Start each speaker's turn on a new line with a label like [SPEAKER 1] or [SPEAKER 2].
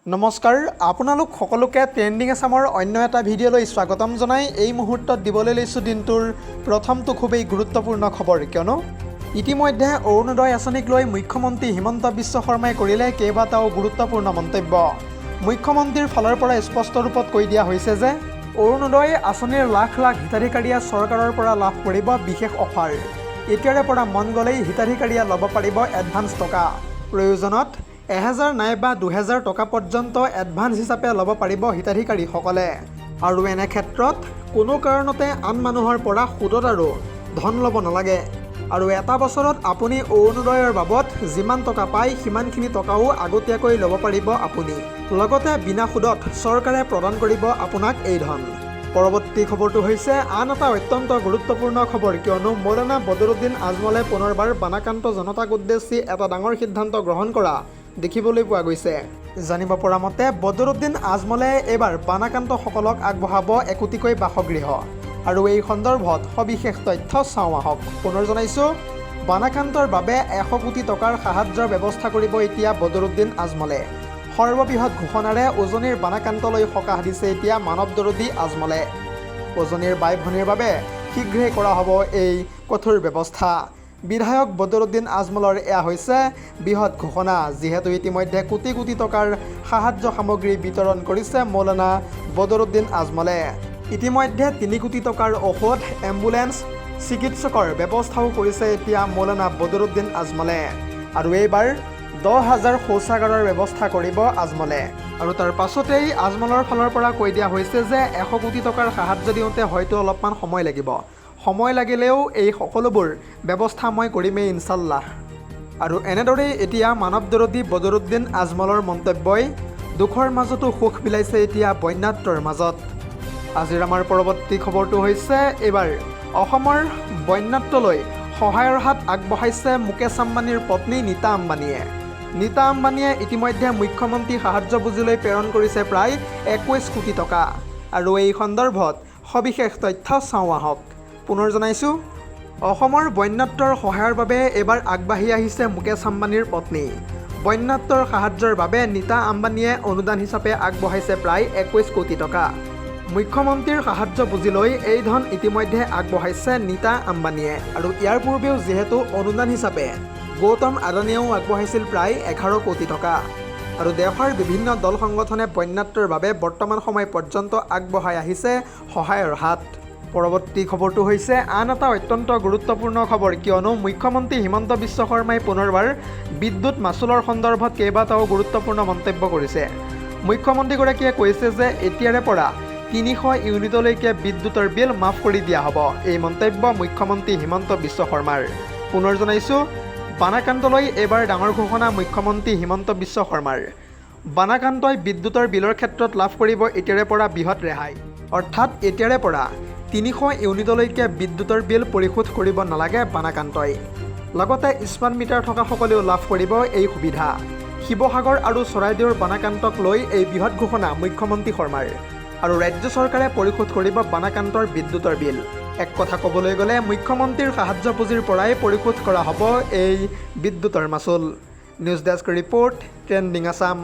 [SPEAKER 1] নমস্কাৰ, আপোনালোক সকলোকে ট্ৰেণ্ডিং আছামৰ অন্য এটা ভিডিঅ'লৈ স্বাগতম জনাই এই মুহূৰ্তত দিবলৈ লৈছোঁ দিনটোৰ প্ৰথমটো খুবেই গুৰুত্বপূৰ্ণ খবৰ। কিয়নো ইতিমধ্যে অৰুণোদয় আঁচনিক লৈ মুখ্যমন্ত্ৰী হিমন্ত বিশ্ব শৰ্মাই কৰিলে কেইবাটাও গুৰুত্বপূৰ্ণ মন্তব্য। মুখ্যমন্ত্ৰীৰ ফালৰ পৰা স্পষ্ট ৰূপত কৈ দিয়া হৈছে যে অৰুণোদয় আঁচনিৰ লাখ লাখ হিতাধিকাৰীয়ে চৰকাৰৰ পৰা লাভ কৰিব বিশেষ অফাৰ। এতিয়াৰে পৰা মন গ'লেই হিতাধিকাৰীয়ে ল'ব পাৰিব এডভান্স টকা। প্ৰয়োজনত 1000 নাইবা 2000 টকা পৰ্যন্ত এডভান্স হিচাপে ল'ব পাৰিব হিতাধিকাৰীসকলে। আৰু এনে ক্ষেত্ৰত কোনো কাৰণতে আন মানুহৰ পৰা সুদত আৰু ধন ল'ব নালাগে। আৰু এটা বছৰত আপুনি অৰুণোদয়ৰ বাবদ যিমান টকা পায়, সিমানখিনি টকাও আগতীয়াকৈ ল'ব পাৰিব আপুনি। লগতে বিনা সুদত চৰকাৰে প্ৰদান কৰিব আপোনাক এই ধন। পৰৱৰ্তী খবৰটো হৈছে আন এটা অত্যন্ত গুৰুত্বপূৰ্ণ খবৰ। কিয়নো মৌলানা বদৰুদ্দিন আজমলে পুনৰবাৰ বানাক্ৰান্ত জনতাক উদ্দেশ্যি এটা ডাঙৰ সিদ্ধান্ত গ্ৰহণ কৰা দেখিবলৈ পোৱা গৈছে। জানিব পৰা মতে, বদৰুদ্দিন আজমলে এইবাৰ বানাক্ৰান্তসকলক আগবঢ়াব একোটিকৈ বাসগৃহ। আৰু এই সন্দৰ্ভত সবিশেষ তথ্য চাওঁ আহক। পুনৰ জনাইছোঁ, বানাক্ৰান্তৰ বাবে 100 কোটি টকাৰ সাহায্যৰ ব্যৱস্থা কৰিব এতিয়া বদৰুদ্দিন আজমলে। সৰ্ববৃহৎ ঘোষণাৰে উজনিৰ বানাক্ৰান্তলৈ সকাহ দিছে এতিয়া মানৱ দৰদী আজমলে। উজনিৰ বাই ভনীৰ বাবে শীঘ্ৰেই কৰা হ'ব এই কঠোৰ ব্যৱস্থা। বিধায়ক বদৰুদ্দিন আজমলৰ এয়া হৈছে বৃহৎ ঘোষণা। যিহেতু ইতিমধ্যে কোটি কোটি টকাৰ সাহায্য সামগ্ৰী বিতৰণ কৰিছে মৌলানা বদৰুদ্দিন আজমলে। ইতিমধ্যে 3 কোটি টকাৰ ঔষধ, এম্বুলেন্স, চিকিৎসকৰ ব্যৱস্থাও কৰিছে এতিয়া মৌলানা বদৰুদ্দিন আজমলে। আৰু এইবাৰ 10,000 শৌচাগাৰৰ ব্যৱস্থা কৰিব আজমলে। আৰু তাৰ পাছতেই আজমলৰ ফালৰ পৰা কৈ দিয়া হৈছে যে 100 কোটি টকাৰ সাহায্য দিওঁতে হয়তো অলপমান সময় লাগিব। সময় লাগিলেও এই সকলোবোৰ ব্যৱস্থা মই কৰিমেই ইনচাল্লাহ। আৰু এনেদৰেই এতিয়া মানৱ দৰদী বদৰুদ্দিন আজমলৰ মন্তব্যই দুখৰ মাজতো সুখ বিলাইছে এতিয়া বন্যাৰ্তৰ মাজত। আজিৰ আমাৰ পৰৱৰ্তী খবৰটো হৈছে, এইবাৰ অসমৰ বন্যাৰ্তলৈ সহায়ৰ হাত আগবঢ়াইছে মুকেশ আম্বানীৰ পত্নী নীতা আম্বানীয়ে। নীতা আম্বানীয়ে ইতিমধ্যে মুখ্যমন্ত্ৰী সাহায্য পুঁজিলৈ প্ৰেৰণ কৰিছে প্ৰায় 21 কোটি টকা। আৰু এই সন্দৰ্ভত সবিশেষ তথ্য চাওঁ আহক। পুনৰ জনাইছোঁ, অসমৰ বন্যাৰ্তৰ সহায়ৰ বাবে এইবাৰ আগবাঢ়ি আহিছে মুকেশ আম্বানীৰ পত্নী। বন্যাৰ্তৰ সাহায্যৰ বাবে নীতা আম্বানীয়ে অনুদান হিচাপে আগবঢ়াইছে প্ৰায় 21 কোটি টকা। মুখ্যমন্ত্ৰীৰ সাহায্য পুঁজিলৈ এই ধন ইতিমধ্যে আগবঢ়াইছে নীতা আম্বানীয়ে। আৰু ইয়াৰ পূৰ্বেও যিহেতু অনুদান হিচাপে গৌতম আদানীয়েও আগবঢ়াইছিল প্ৰায় 11 কোটি টকা। আৰু দেশৰ বিভিন্ন দল সংগঠনে বন্যাৰ্তৰ বাবে বৰ্তমান সময় পৰ্যন্ত আগবঢ়াই আহিছে সহায়ৰ হাত। পৰৱৰ্তী খবৰটো হৈছে আন এটা অত্যন্ত গুৰুত্বপূৰ্ণ খবৰ। কিয়নো মুখ্যমন্ত্ৰী হিমন্ত বিশ্ব শৰ্মাই পুনৰবাৰ বিদ্যুৎ মাচুলৰ সন্দৰ্ভত কেইবাটাও গুৰুত্বপূৰ্ণ মন্তব্য কৰিছে। মুখ্যমন্ত্ৰীগৰাকীয়ে কৈছে যে এতিয়াৰে পৰা 300 ইউনিটলৈকে বিদ্যুতৰ বিল মাফ কৰি দিয়া হ'ব। এই মন্তব্য মুখ্যমন্ত্ৰী হিমন্ত বিশ্ব শৰ্মাৰ। পুনৰ জনাইছোঁ, বানাক্ৰান্তলৈ এইবাৰ ডাঙৰ ঘোষণা মুখ্যমন্ত্ৰী হিমন্ত বিশ্ব শৰ্মাৰ। বানাক্ৰান্তই বিদ্যুতৰ বিলৰ ক্ষেত্ৰত লাভ কৰিব এতিয়াৰে পৰা বৃহৎ ৰেহাই। অৰ্থাৎ এতিয়াৰে পৰা 300 ইউনিটলৈকে বিদ্যুতৰ বিল পৰিশোধ কৰিব নালাগে বানাক্ৰান্তই। লগতে স্মাৰ্ট মিটাৰ থকাসকলেও লাভ কৰিব এই সুবিধা। শিৱসাগৰ আৰু চৰাইদেউৰ বানাক্ৰান্তক লৈ এই বৃহৎ ঘোষণা মুখ্যমন্ত্ৰী শৰ্মাৰ। আৰু ৰাজ্য চৰকাৰে পৰিশোধ কৰিব বানাক্ৰান্তৰ বিদ্যুতৰ বিল। এক কথা ক'বলৈ গ'লে, মুখ্যমন্ত্ৰীৰ সাহায্য পুঁজিৰ পৰাই পৰিশোধ কৰা হ'ব এই বিদ্যুতৰ মাচুল। News desk report, trending Assam.